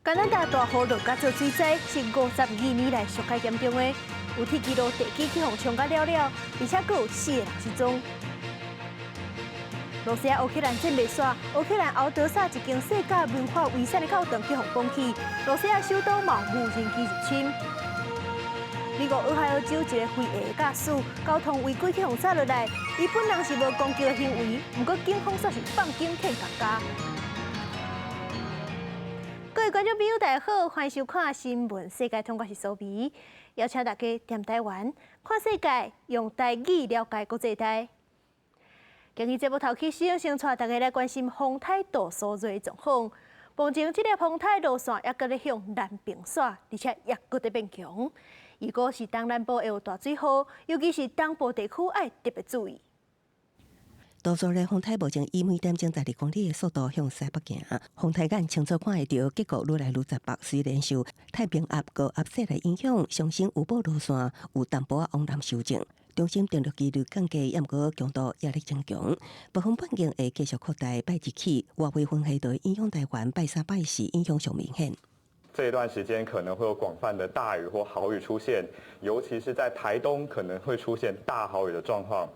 加拿大大雨落甲做水災，是52年來上蓋嚴重的，有鐵支路地基去予沖甲了了，而且閣有四個人失蹤。羅西亞烏克蘭戰袂煞，烏克蘭敖德薩一間世界文化遺產的教堂去予攻去，羅西亞首都嘛無人機入侵。美國俄亥俄州一个非裔駕駛交通違規去予紮落來，伊本人是無攻擊的行為，毋過警方煞是放警騙共加。各位觀眾朋友，大家好，歡迎收看新聞世界通，我是蘇美，邀請大家踮台灣看世界，用台語了解國際大。今日節目頭起先，先帶大家來關心風颱杜蘇芮狀況。目前這个風颱路線猶閣咧向南爿徙，而且猶閣咧變強。如果是東南部會有大水雨，尤其是東部地區愛特別注意。杜蘇芮風颱目前以每點鐘12公里的速度向西北行，風颱眼清楚看會著，結構愈來愈雜白。雖然受太平鴨高壓勢來影響，上升有報路線有淡薄仔往南修正。中心登陸幾率降低，毋過強度壓力增強，暴風半徑會繼續擴大。拜日起，外圍風系會影響台灣，拜三、拜四影響上明顯。這一段時間可能會有廣泛的大雨或豪雨出現，尤其是在台東可能會出現大豪雨的狀況。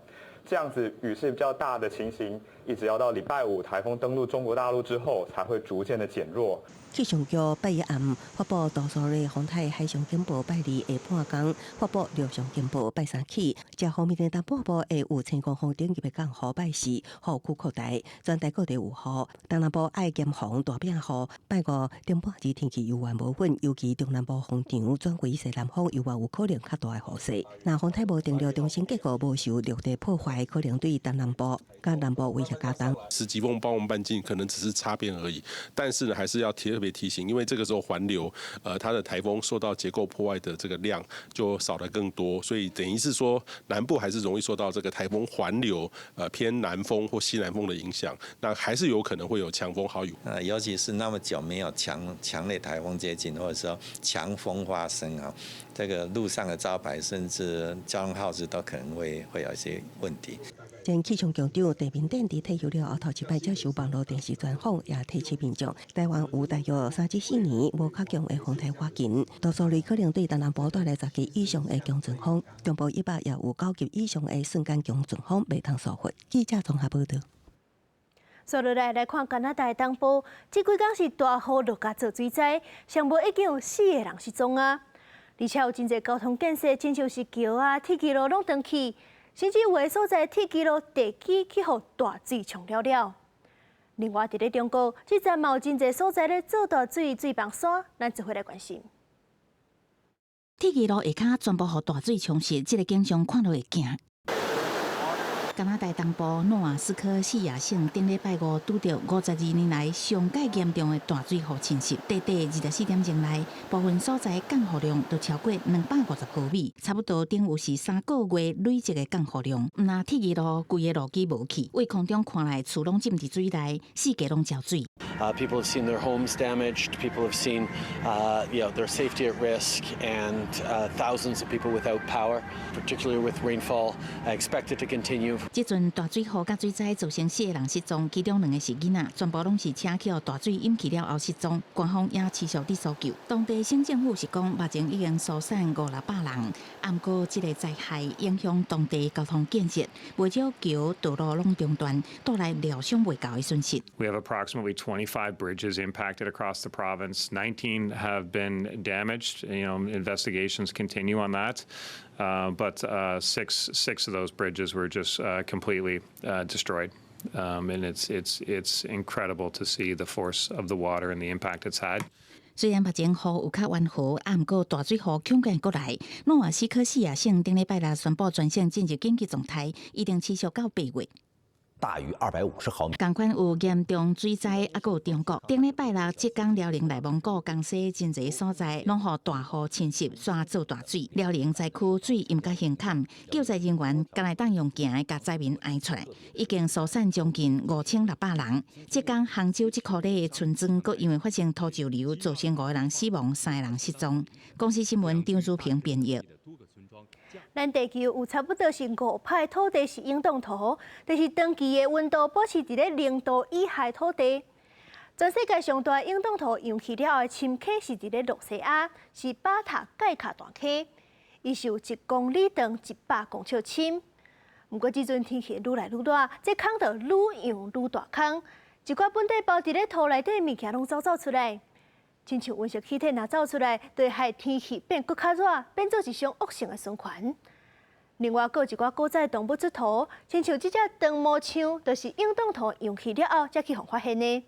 這樣子雨勢比較大的情形，一直要到禮拜五颱風登陸中國大陸之後，才會逐漸的減弱。氣象局拜一暗發布杜蘇芮風颱海上警報，拜二下半工發布陸上警報，拜三起，這方面的東半部會有青狂風等級的降雨，拜四雨區擴大，全台各地有雨。東南部愛嚴防大餅雨，拜五頂半日天氣猶原無穩，尤其中南部風場轉為西南風，猶原有可能較大的雨勢。若風颱無登陸中心結構無受陸地破壞，可能對東南部佮南部威脅較重。十級風暴風半徑可能只是擦邊而已，但是呢，還是要特別提醒，因為這個時候環流，它的颱風受到結構破壞的這個量就少得更多，所以等於是說南部還是容易受到這個颱風環流，偏南風或西南風的影響，那還是有可能會有強風豪雨。尤其是那麼久沒有強烈颱風接近，或者說強風發生啊，這個路上的招牌甚至交通號誌都可能會有一些問題。前氣象局長鄭明典佇退休了後，頭一擺接受網路電視專訪，也提醒民眾，台灣有大約3至4年無較強的風颱倚近，杜蘇芮可能對東南部帶來10級以上的強陣風，中部以北也有9級以上的瞬間強陣風，袂通疏忽。記者綜合報導。紲落來來看加拿大東部，這幾工是大雨落甲做水災，上無已經有四個人失蹤啊！而且有真濟交通建設，親像是橋啊、鐵支路攏斷去，甚至有的所在鐵支路地基去予大水沖了了。另外，佇咧中國，這陣嘛有真濟所在咧做大水水崩山，咱做伙來關心。鐵支路下跤全部予大水沖蝕，這个景象看了會驚。加拿大東部諾瓦斯科西亞省頂禮拜五拄著52年來上蓋嚴重的大水雨侵襲，短短24點鐘內，部分所在降雨量都超過250毫米，差不多等於是3個月累積的降雨量。毋但鐵支路規个路基無去，對空中看來厝攏浸佇水內，四界攏澆水。 People have seen their homes damaged. People have seen their safety at risk, and thousands of people without power, particularly with rainfall expected to continue. 這陣大水雨佮水災造成四個人失蹤，其中兩個是囡仔，全部攏是車去予大水淹去了後失蹤。官方也持續佇搜救。當地省政府是講，目前已經疏散五六百人。毋過這個災害影響當地交通建設，袂少橋道路攏中斷，帶來料想袂到的損失。 We have approximately 25 bridges impacted across the province. 19 have been damaged. Investigations continue on that. But six of those bridges were just completely destroyed. And it's incredible to see the force of the water and the impact it's had. 雖然目前雨有較緩和，毋過大水雨恐驚閣來。諾瓦斯科西亞省頂禮拜六宣布全省進入緊急狀態，一定持續到8月。大於250毫米。仝款有嚴重水災，猶閣有中國。頂禮拜六，浙江、遼寧、內蒙古、江西真濟所在，攏予大雨侵襲，煞做大水。遼寧災區水淹甲胸坎，救災人員敢會當用行的共災民爣出來，已經疏散將近5600人。浙江杭州這箍里的村莊，閣因為發生土石流，造成五個人死亡，三個人失蹤。公視新聞張淑平編譯。咱地球有差不多是5%土地是永凍土，就是長期的溫度保持佇咧0度以下土地。全世界上大永凍土溶去了後的深坑是佇咧露西亞，是巴塔蓋卡大坑，伊是有1公里長、100公尺深。毋過這陣天氣愈來愈熱，這坑就愈溶愈大空，一寡本底包佇咧土內底物件攏走走出來，親像溫室氣體若走出來，就會害天氣變閣較熱，變做一種惡性的循環。另外，閣有一寡古早動物出土，親像這隻長毛象，就是永凍土溶去了後，才去予發現的。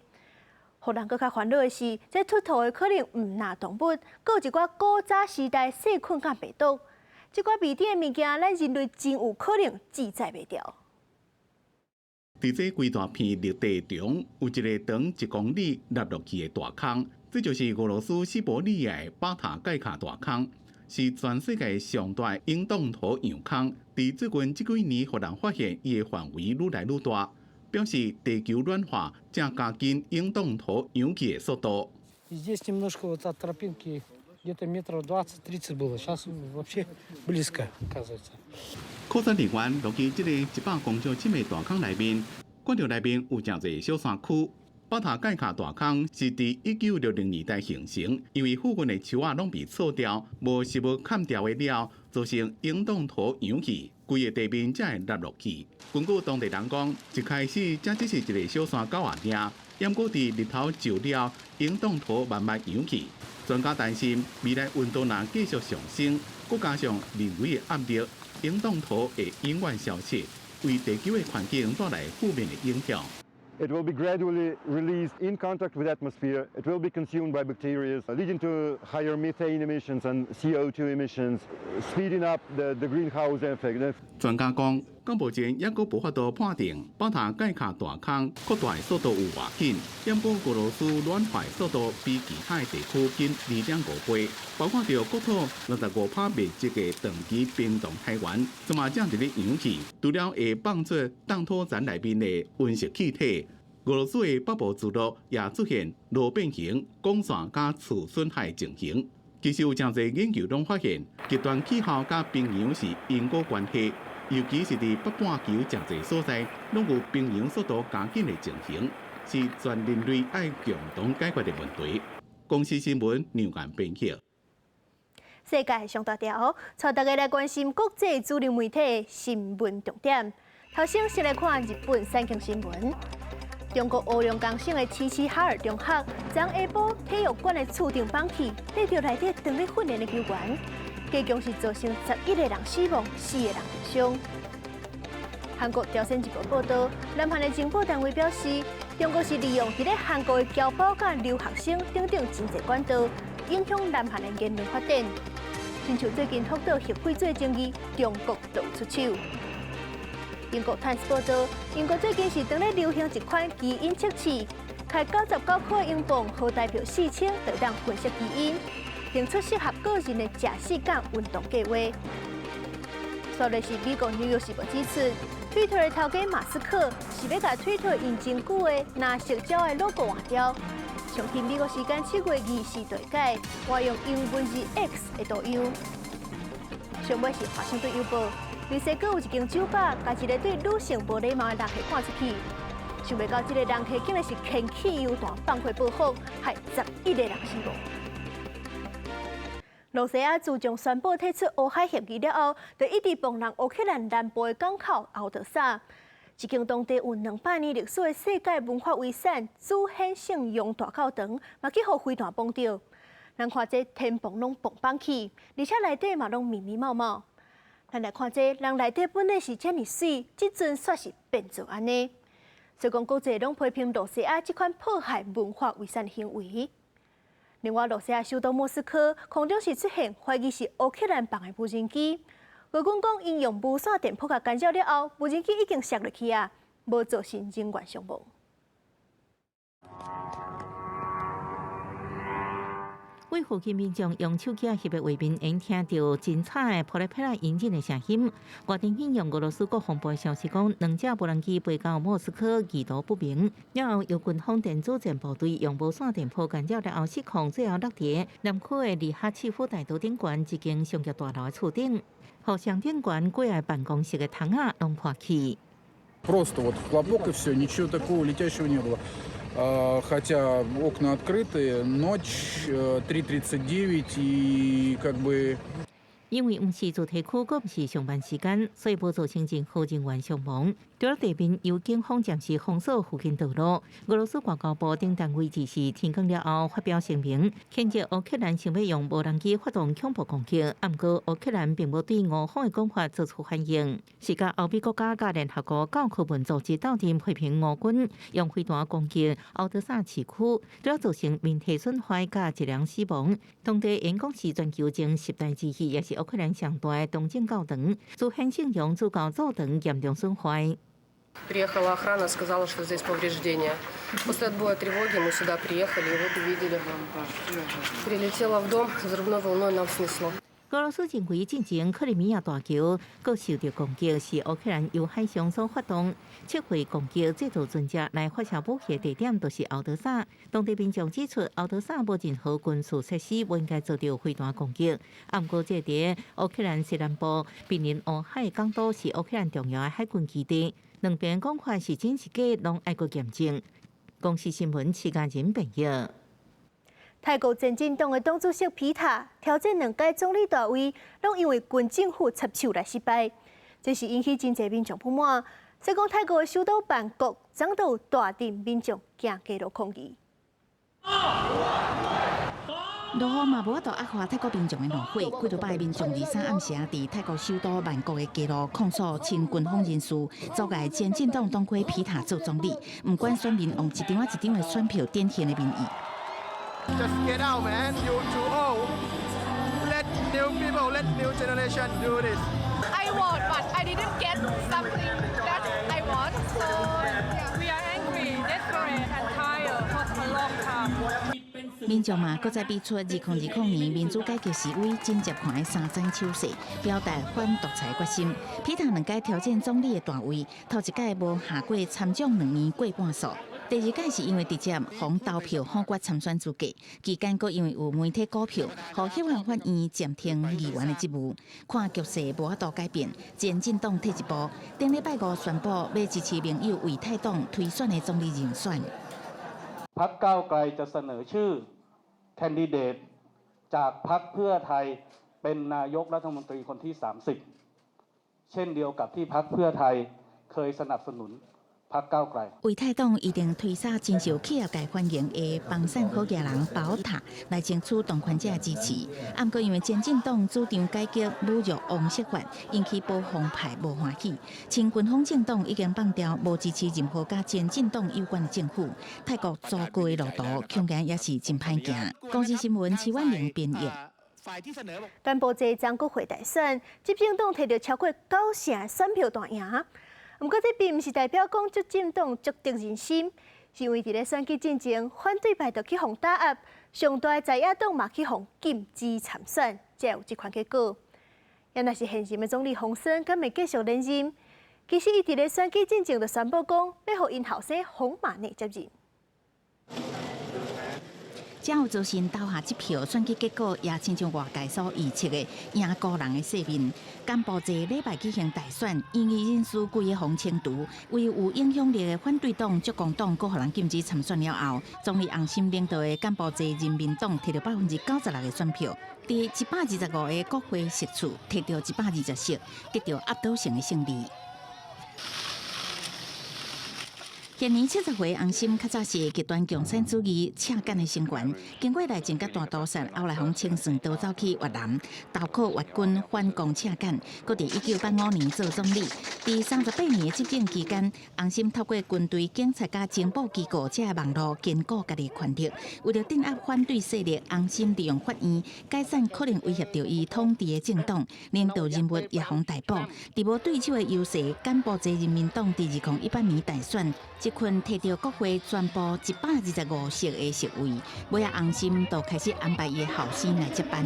予人閣較煩惱的是，這出土的可能毋但動物，閣有一寡古早時代細菌佮病毒。這寡未知的物件，咱人類真有可能記載袂牢。佇這規大片陸地中，有一个長1公里凹落去的大空，這就是俄羅斯西伯利亞的巴塔蓋卡大空，是全世界上大永凍土溶空。佇最近這幾年，予人發現伊的範圍愈來愈大，表示地球暖化正加緊永凍土溶去的速度。 Здесь немножко вот от тропинки где-то метров 20-30 было, сейчас вообще близко, оказывается. 考察人員落去這个100公尺深的大空內面，看著內面有誠濟小山區。巴塔蓋卡大空是佇1960年代形成，因為附近的樹仔攏被銼掉，無植物砍掉的了，造成永凍土溶去，規个地面才會凹落去。根據當地人講，一開始這只是一个小山溝仔爾，毋過佇日頭照了，永凍土慢慢溶去。專家擔心未來溫度若繼續上升，閣加上人為的壓力，永凍土會永遠消失，為地球的環境帶來負面的影響。 It will be gradually released in contact with atmosphere. It will be consumed by bacteria, leading to higher methane emissions and CO2 emissions, speeding up the greenhouse effect. 專家講，到目前猶閣無法度判定巴塔蓋卡大空擴大的速度有偌緊，毋過俄羅斯暖化的速度比其他的地區緊2.5倍，包括著國土65趴面積的長期冰凍海原，這嘛正佇咧溶去，除了會放出凍土層內面的溫室氣體，俄羅斯的北部聚落也出現路變形、廣線佮厝損害情形。其實有誠濟研究攏發現，極端氣候佮冰融是因果關係，尤其是佇北半球誠濟所在，攏有冰融速度加緊的情形，是全人類愛共同解決的問題。公視新聞梁岩編輯。世界上大條，帶大家來關心國際主流媒體的新聞重點。頭先先來看日本產經新聞。中國黑龍江省的齊齊哈爾中學，昨下晡體育館的厝頂崩去，綴著內底當咧訓練的球員，加共是造成11個人死亡，四個人受傷。韓國朝鮮日報報導，南韓的情報單位表示，中國是利用佇咧韓國的僑胞佮留學生等等真濟管道，影響南韓的言論發展。親像最近福島核廢水爭議，中國就出手。英國《泰晤報》報導，英國最近是當咧流行一款基因測試，開99塊英鎊，號台票4000，就會當分析基因，定出適合個人的食肆佮運動計畫。煞來是美國紐約時報指出，推特的頭家馬斯克是欲共推特用真久的藍色鳥的 logo 換掉，上近美國時間7月24就會改，換用英文字 X 的圖樣。上尾是華盛頓郵報。墨西哥有一間酒吧，共一个對女性無禮貌的人客趕出去，想袂到這個人客竟然是牽汽油彈放火報復，害11個人死亡。露西亞自從宣布退出烏海協議了後，就一直放人烏克蘭南部的港口敖德薩，一間當地有200年歷史的世界文化遺產主顯聖容大教堂，嘛去予飛彈崩著。咱看這天棚攏崩崩去，而且內底嘛攏密密麻麻。咱來看這人內底本來是遮爾媠，這陣煞是變做按呢。所以講國際攏批評露西亞這款破壞文化遺產的行為。另外，露西亞首都莫斯科空中是出現懷疑是烏克蘭放的無人機，俄軍講𪜶用無線電波共干擾了後，無人機已經摔落去啊，無造成人員傷亡。為附近民眾用手機翕的畫面，會聽著真慘的噼里啪啦引擎的聲音。外電引用俄羅斯國防部的消息講，兩架無人機飛到莫斯科，意圖不明。了後由軍方電子戰部隊用無線電波干擾了後失控，最後落佇南區的利哈契夫大道頂懸一間商業大樓的厝頂，予商店懸過來辦公室的窗仔攏破去。 Просто вот хлопок и все, ничего такого летящего не было. Хотя окна открыты, ночь 3:39 и как бы 因為毋是住宅區，閣毋是上班時間，所以無造成任何人員傷亡。除了地面由警方暫時封鎖附近道路。俄羅斯外交部等單位指示停工了後發表聲明，譴責烏克蘭想欲用無人機發動恐怖攻擊。毋過烏克蘭並無對俄方的講法做出反應。是佮歐美國家佮聯合國教科文組織鬥陣批評俄軍用飛彈攻擊敖德薩市區，除了造成民體損壞佮一人死亡。當地演講是全球前十大之一，也是烏克蘭上大的東正教堂，自顯聖容主教座堂嚴重損壞。 Приехала охрана, сказала, что здесь повреждения. После отбоя тревоги мы сюда приехали и вот увидели. Прилетело в дом, взрывной волной нам снесло. 俄羅斯認為進前克里米亞大橋閣受到攻擊，是烏克蘭由海上所發動。測繪攻擊製造船隻來發射武器的地點，就是敖德薩。當地民眾指出，敖德薩無任何軍事設施，無應該遭到飛彈攻擊。毋過，這佇烏克蘭西南部瀕臨烏海港島是烏克蘭重要的海軍基地。兩邊講法是真是假，攏愛閣驗證。公視新聞徐家仁編譯。泰國前進黨的黨主席皮塔挑戰兩屆總理大位，攏因為軍政府插手來失敗，這是引起真濟民眾不滿。所以講泰國的首都曼谷，昨都有大陣民眾行街路抗議。落雨嘛無法度壓化泰國民眾的怒火，幾多百民眾23暗時佇泰國首都曼谷的街路控訴親軍方人士阻礙前進黨黨魁皮塔做總理，毋管選民用一張仔一張的選票展現的民意。 Just get out, man. You too old. Let new people, let new generation do this. I vote, but I didn't get something that I want. So we are angry, desperate, and tired for a long time. 民眾嘛，閣再比出2020年民主改革示威緊接看的三盞手勢，表達反獨裁決心。皮塔兩屆挑戰總理的大位，頭一屆無下過參眾兩院過半數。第二屆是因為直接予投票否決參選資格，期間閣因為有媒體股票，予憲法法院暫停議員的職務。看局勢無法度改變，前進黨退一步，頂禮拜五宣布欲支持盟友為泰黨推選的總理人選。 พรรคก้าวไกลจะเสนอชื่อแคนดิเดตจากพรรคเพื่อไทยเป็นนายกรัฐมนตรีคนที่ 30 เช่นเดียวกับที่พรรคเพื่อไทยเคยสนับสนุนพรรคก้าวไกล 為泰黨一定推捒真受企業界歡迎的房產好額人保塔來爭取當權者支持。毋過因為前進黨主張改革侮辱王室法，引起保皇派無歡喜。親軍方政黨已經放調無支持任何佮前進黨有關的政府。泰國糟糕的路途，恐驚也是真歹行。公視新聞徐婉玲編譯。柬埔寨昨國會大選，執政黨摕著超過九成選票大贏。毋過，這並毋是代表講執政黨足得人心，是因為佇咧選舉進前，反對派就去予打壓，上大在野黨嘛去予禁止參選，才有這款結果。也若是現任的總理洪森，敢會繼續連任？其實，伊佇咧選舉進前就宣布講，欲予𪜶後生洪瑪內接任。才有造成投下這票，選舉結果也親像外界所預測的贏孤人的勢面。柬埔寨禮拜舉行大選，異議人士規个予清除，唯有影響力的反對黨卓工黨閣予人禁止參選了後，總理洪森領導的柬埔寨人民黨摕著96%的選票，佇125個國會席次摕著120席，得著壓倒性的勝利。現年70歲，洪森較早是極端共產主義赤柬的成員，經過內戰佮大屠殺，後來予清算逃走去越南，投靠越軍反攻赤柬，閣佇1985年做總理。佇38年的執政期間，洪森透過軍隊、警察佮情報機構這個網路堅固家己的權力。為著鎮壓反對勢力，洪森利用法院解散可能威脅著伊統治的政黨，領導人物也予逮捕。佇無對手的優勢，柬埔寨人民黨佇2018年大選，這群摕著國會全部125席的席位，尾仔洪森就開始安排伊的後生來接班。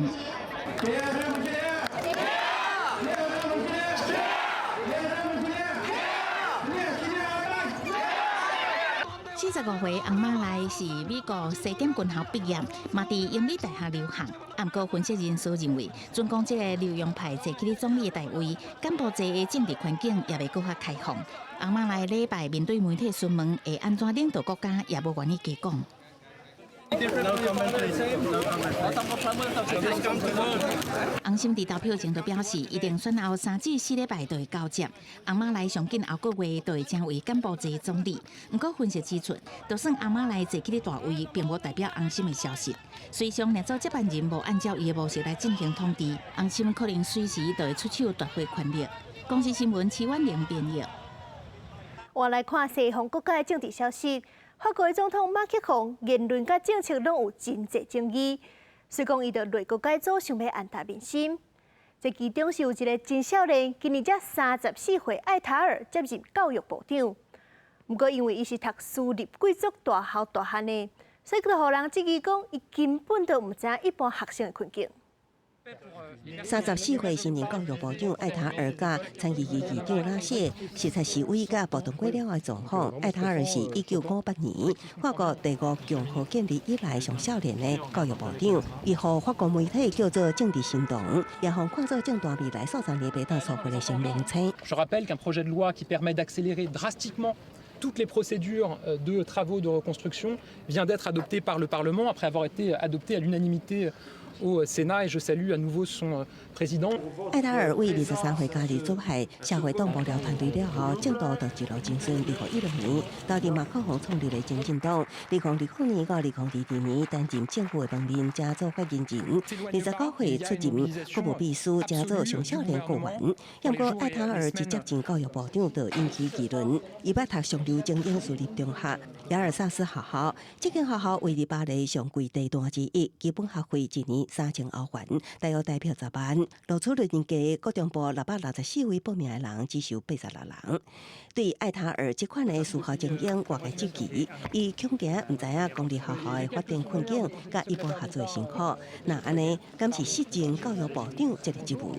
四45歲翁馬萊是美國西點軍校畢業，嘛佇英美大學留學。毋過分析人士認為，準講這个流洋派坐起總理的大位，柬埔寨的政治環境也袂閣較開放。翁馬萊禮拜面對媒體詢問會按怎領導國家，也無願意加講。 No comment, please. No comment. 洪森佇投票前就表示，一定選後3至4禮拜就會交接。翁馬萊上緊後個月就會成為柬埔寨總理。毋過分析指出，就算翁馬萊坐起大位，並無代表洪森的消失。隨上若做接班人無按照伊的模式來進行統治，洪森可能隨時就會出手奪回權力。公視新聞徐婉玲編譯。我來看西方國家的政治消息。法國總統馬克宏言論佮政策攏有真濟爭議，雖講伊佇內閣改組想欲安撫民心。這其中是有一个真少年，今年才34歲，艾塔爾接任教育部長。毋過因為伊是讀私立貴族大學大漢的，所以閣予人質疑講，伊根本就毋知影一般學生的困境。34歲新任教育部長艾塔爾佮參議院議長拉謝，實在示威佮暴動過了的狀況。艾塔爾是1958年法國第五共和建立以來上少年的教育部長，伊予法國媒體叫做政治神童，也予看做政壇未來數十年袂當錯過的新明星。 Je rappelle qu'un projet de loi qui permet d'accélérer drastiquement toutes les procédures de travaux de reconstruction vient d'être adopté par le Parlement après avoir été adopté à l'unanimité au Sénat et je salue à nouveau son président。艾塔爾為23歲加入左派社會黨幕僚團隊了後，政途就一路真順。2016年投入馬克宏創立的前進黨，2020年到2022年擔任政府的門面，加做發言人。29歲出任國務秘書，成做上少年閣員。毋過艾塔爾一接任教育部長，就引起議論。伊捌讀上流精英私立中學雅爾薩斯學校，這間學校位佇巴黎上貴地段之一，基本學費一年3000歐元，大約台幣10萬。錄取率低，高中部664位報名的人，只收86人。對艾塔爾這款的私校精英，外界質疑，伊恐驚毋知影公立學校的發展困境，佮一般學子的辛苦。若按呢，敢是失政教育部長這个職務？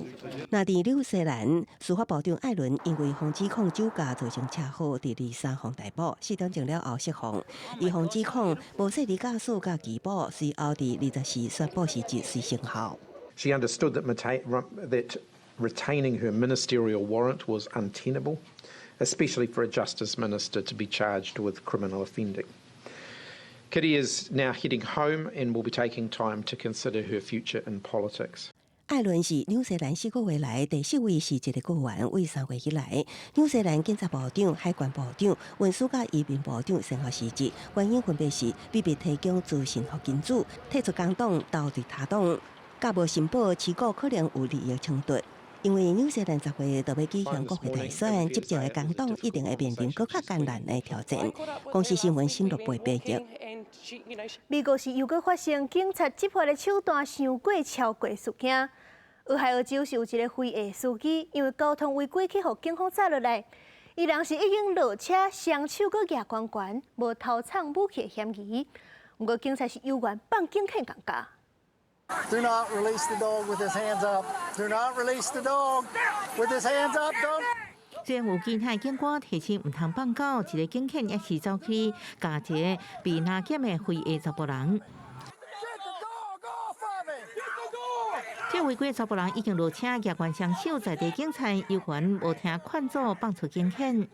若佇紐西蘭，司法部長艾倫因為予指控酒駕造成車禍，佇23予逮捕，4點鐘了後釋放。伊予指控無細膩駕駛佮拒保，隨後佇24宣布辭職隨生效。 She understood that retaining her ministerial warrant was untenable, especially for a justice minister to be charged with criminal offending. Kitty is now heading home and will be taking time to consider her future in politics. 艾倫是紐西蘭4個月來第四位辭職的閣員，為3月以來，紐西蘭警察部長、海關部長、運輸佮移民部長先後辭職，原因分別是秘密提供資訊予金主、退出工黨、投對他黨，佮無申報持股可能有利益衝突。因為紐西蘭10月就欲舉行國會大選，執政的工黨一定會面臨閣較艱難的挑戰。公視新聞新錄播編譯。美國是又閣發生警察執法的手段傷過超過事件。俄亥俄州是有一个非裔司機，因為交通違規去予警方抓落來，伊人是已經落車，雙手閣舉懸懸，無偷藏武器的嫌疑。毋過警察是猶原放警犬共咬。 Do not release the dog with his hands up. Do not release the dog with his hands up. Don't. 雖然有其他警官提醒毋通放狗，一个警犬猶是走去咬一个被拿劍的非裔查埔人。這違規查埔人已經落車，舉懸雙手在地警察猶原無聽勸阻，放出警犬。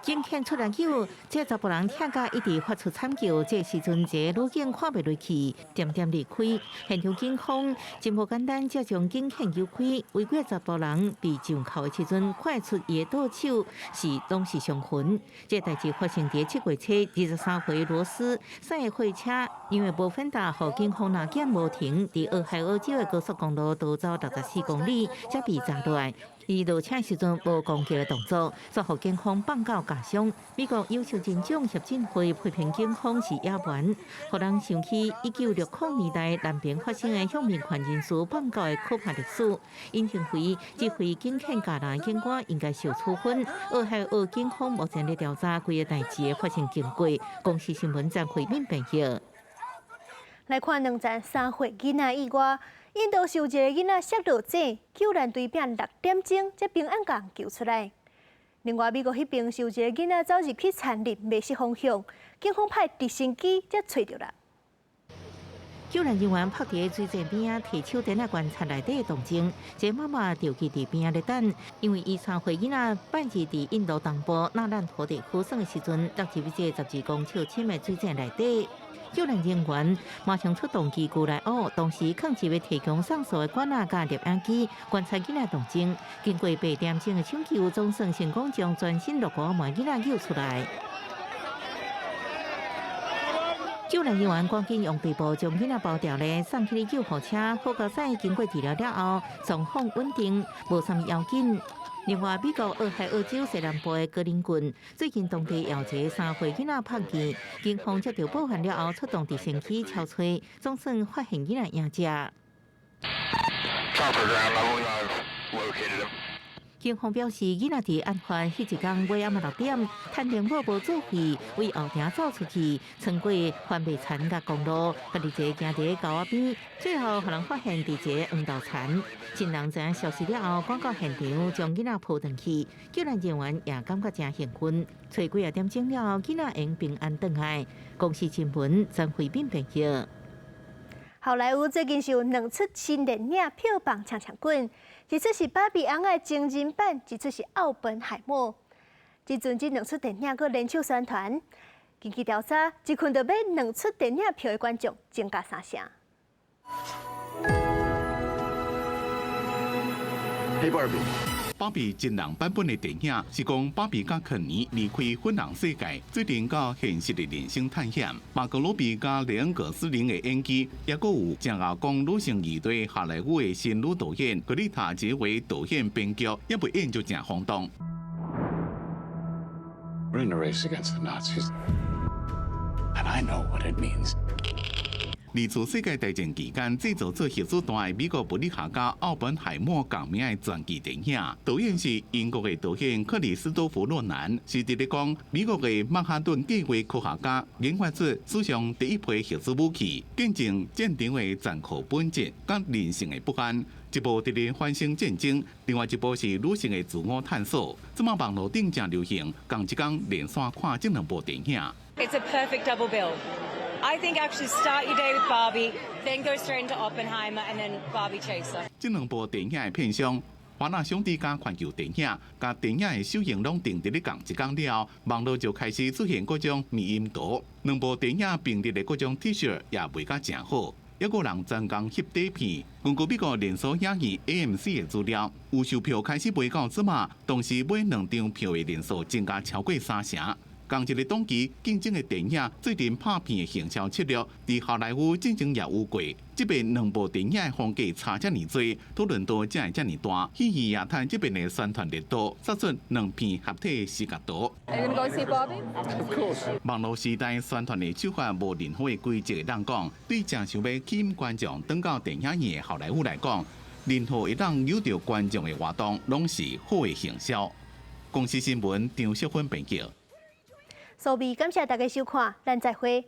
警犬出來救，這查埔人疼甲一直發出慘叫。這時陣，一個女警看袂落去，恬恬離開。現場警方真無簡單，才將警犬救開。違規查埔人被上銬的時陣，看出伊的倒手是攏是傷痕。這代誌發生佇7月初23歲羅斯駛貨車，因為無反搭，予警方攔檢無停，佇俄亥俄州的高速公路逃走64公里，才被抓落來。伊落車時陣無攻擊的動作，煞予警方放狗咬傷。美國有色人種協進會批評警方是野蠻，予人想起1960年代南邊發生的向民權人士放狗的可怕歷史。𪜶認為指揮警犬咬人警官應該受處分。俄亥俄警方目前咧調查規个代誌的發生經過。公視新聞張惠敏編譯。來看兩層3歲囡仔意外，印度是有一个囡仔摔落井，救援隊拚6點鐘才平安共救出來。另外，美國彼邊是有一个囡仔走入去田裡，迷失方向，警方派直升機才揣著啦。救援人員泊佇水井邊仔，提手電仔觀察內底的動靜。這個媽媽就佇邊仔咧等，因為伊3歲囡仔拜二佇印度東部納蘭陀地區耍的時陣，落入這個12公尺深的水井內底。救援人員馬上出動機具來挖，同時囥一個提供送數的管仔佮攝影機觀察囡仔動靜。經過8點鐘的搶救，總算成功將全身落雨的囡仔救出來。救援人員趕緊用被布將囡仔包牢咧，送去救護車。好佳哉經過治療了後，狀況穩定，無啥物要緊。另外，美國俄亥俄州西南部的格林郡最近當地有一个3歲囡仔拍見，警方接到報案了後，出動直升機搜揣，總算發現囡仔嬰者。警方表示，囡仔佇案發彼一工尾暗6點，趁電某無注意，為後庭走出去，穿過番麥田佮公路，家己一个行佇溝仔邊，最後予人發現佇一个黃豆田。親人知影消息了後，趕到現場將囡仔抱轉去，救援人員也感覺誠興奮。揣幾仔點鐘了後，囡仔會平安轉來。公視新聞曾慧敏編譯。好萊塢最近是有兩齣新電影票房搶搶滾，一齣是《芭比尪仔》真人版，一齣是《奧本海默》。這陣這兩齣電影閣聯手宣傳，根據調查，一睏就買兩齣電影票的觀眾增加三成。 Hey Barbie。芭比真人版本的電影是講芭比佮肯尼離開粉紅世界，做陣到現實的人生探險。馬格羅比佮雷恩葛斯林的演技，也閣有正𠢕講女性議題好萊塢的新女導演格麗塔傑為導演編劇，這部演就誠轟動。 We're in a race against the Nazis, and I know what it means. 二次世界大戰期間製造做核子彈的美國物理學家奧本海默共名的傳記電影，導演是英國的導演克里斯多弗諾蘭，是佇咧講美國的曼哈頓計劃科學家研發出史上第一批核子武器，見證戰場的殘酷本質佮人性的不安。一部佇咧反省戰爭，另外一部是女性的自我探索。這馬網路頂誠流行，仝一工連續看這兩部電影。 It's a perfect double bill. I think actually start your day with Barbie, then go straight into Oppenheimer, and then Barbie chaser. 這兩部電影的片商，華納兄弟佮環球電影，共電影的首映攏定佇咧仝一工了後，網路就開始出現各種迷因圖。兩部電影並列的各種 T 恤也賣甲誠好，猶閣有人專工翕底片。根據美國連鎖影院 AMC 的資料，預售票開始賣到這馬，同時買兩張票的人數增加超過三成。仝一个檔期競爭的電影，做陣拍片的行銷策略，佇好萊塢進前也有過。這擺兩部電影的風格差遮爾濟，討論度才會遮爾大。戲院也趁這擺的宣傳力度，殺出兩片合體的視覺圖。 Are you gonna go see Barbie? Of course. 網路時代宣傳的手法無任何的規則會當講，對誠想欲吸引觀眾轉到電影院的好萊塢來講，任何會當誘著觀眾的活動，攏是好的行銷。公視新聞張淑芬編輯。蘇美感謝大家收看，咱再會。